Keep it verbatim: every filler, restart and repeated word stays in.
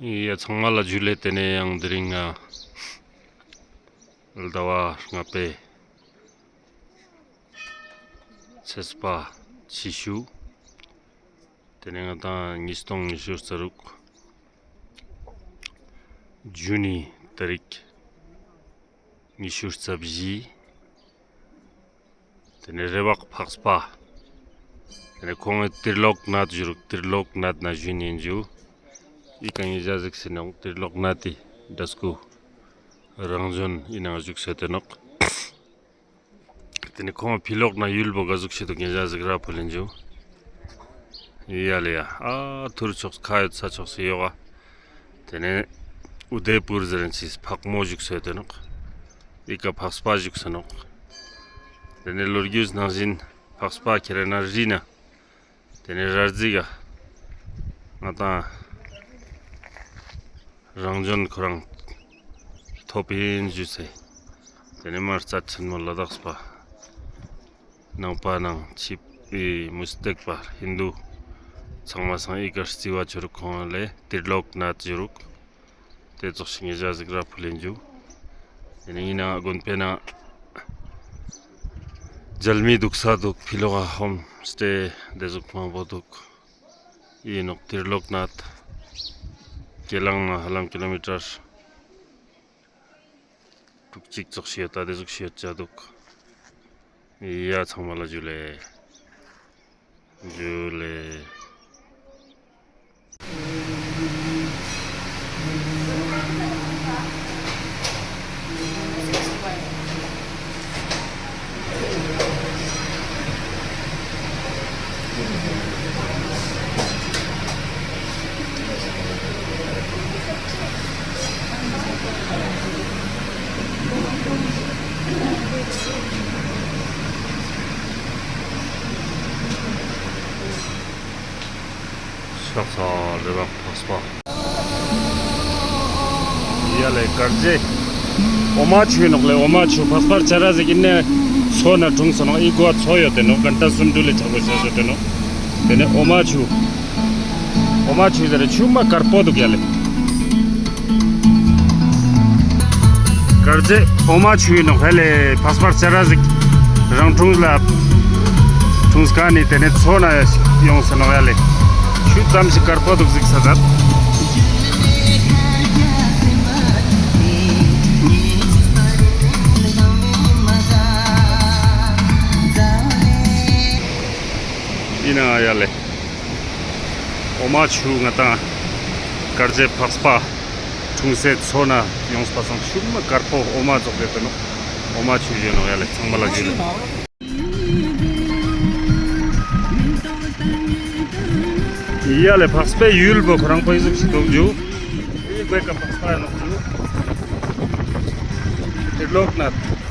ཡ་ཚང་མ་ལ་ཇུ་ལེ། ཏེ་ནེ་ཡང་དེ་རིང་ང་ཟླ་བ་ལྔ་པའི་ཚེས་པ་ཕྱི་ཤུ། ཏེ་ནེ་ང་དང་ཉིས་སྟོང་ཉི་ཤུ་རྩ་དྲུག་ཇུན་ནི་ཏ་རིག་ཉི་ཤུ་རྩ་བཞི། ཏེ་ནེ་རེ་བག་འཕགས་པ། ཏེ་ནེ་ཁོང་ངི་ཏིར་ལོག་ནཱཐ་ཞུ་རུག། ཏིར་ལོག་ནཱཐ་ན་ཞུ་ནི་ཨིན་ཇུ། ཨི་ཀ་ཉེ་ཞ་ཟིག་སེ་ནོག། ཏིར་ལོག་ནཱཐ་ཏི་འདྲ་སྐུ་རང་བྱོན་ཨི་ནང་ང་བཞུགས་སེ་ཡོད་ཏེ་ནོག། ཏེ་ནེ་ཁོང་ཕི་ལོག་ན་ཡུལ་བོ་ག་ཟུག་ཤིག་དུག་ཉེ་ཞ་ཟིག་ར་ཕུལ་ཨིན་ཇུ། ཡ་ལེ་ཡ། ཨ་ཐུར་ཕྱོགས་ཁ་ཡོད་ས་ཕྱོགས་སུ་ཡོག་ག། ཏེ་ནེ་ཨུ་དེ་པུར་ཟེར་ཁན་ཅིག་ཕག་མོ་བཞུགས་སེ་ཡོད་ཏེ་ནོག། ཨི་ཀ་འཕགས་པ་བཞུགས་སེ་ནོག། ཏེ་ནེ་ལོ་རྒྱུས་ནང་བཞིན་འཕགས་པ་ཁྱེར་ན་རི་ན། ཏེ་ནེ་ར་རྫི་ག་ང་དང་རང་བྱོན་ཁོ་རང་ཐོབ་ཨིན་ཞུས་སེ། ཏེ་ནེ་མ་རྩ་ཆེན་མོ་ལ་དྭགས་པ་ནང་པ་ནང་ཕྱི་པའི་མུ་སྟེགས་པ་ཧིན་དུ་ཚང་མ་སང་ཨི་ཀ་རྩི་བ་ཆོ་རུག། ཁོང་ལེ་ཏིར་ལོག་ནཱཐ་ཞུ་རུག། ཏེ་ཙོགས་ཤིག་ཉེ་ཞ་ཟིག་ར་ཕུལ་ཨིན་ཇུ། ཏེ་ནེ་ཨི་ནང་དགོན་པའི་ནང་མཇལ་མི་དུག་ས་དུག། ཕི་ལོག་ག་ཧོམ་སྟེ་ཏེ་ཟུག་མང་པོ་དུག། ཨིན་ནོག། ཏིར་ལོག་ནཱཐ་ཁྱེ་རང་ནེ་ཧ་ལམ་ཀི་ལོ་མི་ཊར་དྲུག་ཅུ་ཙོགས་ཤིག་ཡོད་ད། ཏེ་ཟུག་ཤིག་ཡོད་ཆ་དུག། ཡ་ཚང་མ་ལ་ཇུ་ལེ། ཇུ་ལེ། ཕྱག་འཚལ་ལོ། རེ་བག་འཕགས་པ། ཡ་ལེ་དཀར་མཛེས་འོ་མ་ཆུ་ཨིན་ནོག་ལེ། འོ་མ་ཆུ་འཕགས་པ་ཆ་ར་ཟིག་ཨིན་ནེ་མཚོ་ནེ་འཁྲུངས་སེ་ནོག། ཨི་གོ་མཚོ་ཡོད་ཏེ་ནོག། གན་ཏ་སུམ་ཀྲུ་ལེ་ཆག་པོ་ཆ་ཡོད་ཏེ་ནོག། ཏེ་ནེ་འོ་མ་ཆུ། འོ་མ་ཆུ་ཟེར་ཆུ་མ་དཀར་པོ་དུག་ཡ་ལེ། དཀར་མཛེས་འོ་མ་ཆུ་ཨིན་ནོག་ཧ་ལེ། འཕགས་པ་ཆ་ར་ཟིག་རང་འཁྲུངས་ལ་འཁྲུངས་ཁན་ནི་ཏེ་ནེ་མཚོ་ནེ་ཡོངས་སེ་ནོག་ཡ་ལེ། ཆུ་ཙམ་ཞིག་དཀར་པོ་དུག་ཟིག་ས་ཟད། ཨིན་ན་ཡ་ལེ། འོ་མ་ཆུ་ང་དང་དཀར་མཛེས་འཕགས་པ་འཁྲུངས་སའི་མཚོ་ནེ་ཡོངས་པ་སང་ཆུ་མ་དཀར་པོ་འོ་མ་ཙོགས་ཡོད་ཏེ་ནོག། འོ་མ་ཆུ་ཞུ་ནོག་ཡ་ལེ། ཚང་མ་ལ་ཇུ་ལེ། ཡ་ལེ་འཕགས་པའི་ཡུལ་བོ་ཁོ་རང་པོ་ཨི་ཟུག་ཤིག་དུག་ཇུ། ཨི་གོ་ཀ་འཕགས་པ་ཨིན་ནོག་ཇུ། ཏིར་ལོག་ནཱཐ།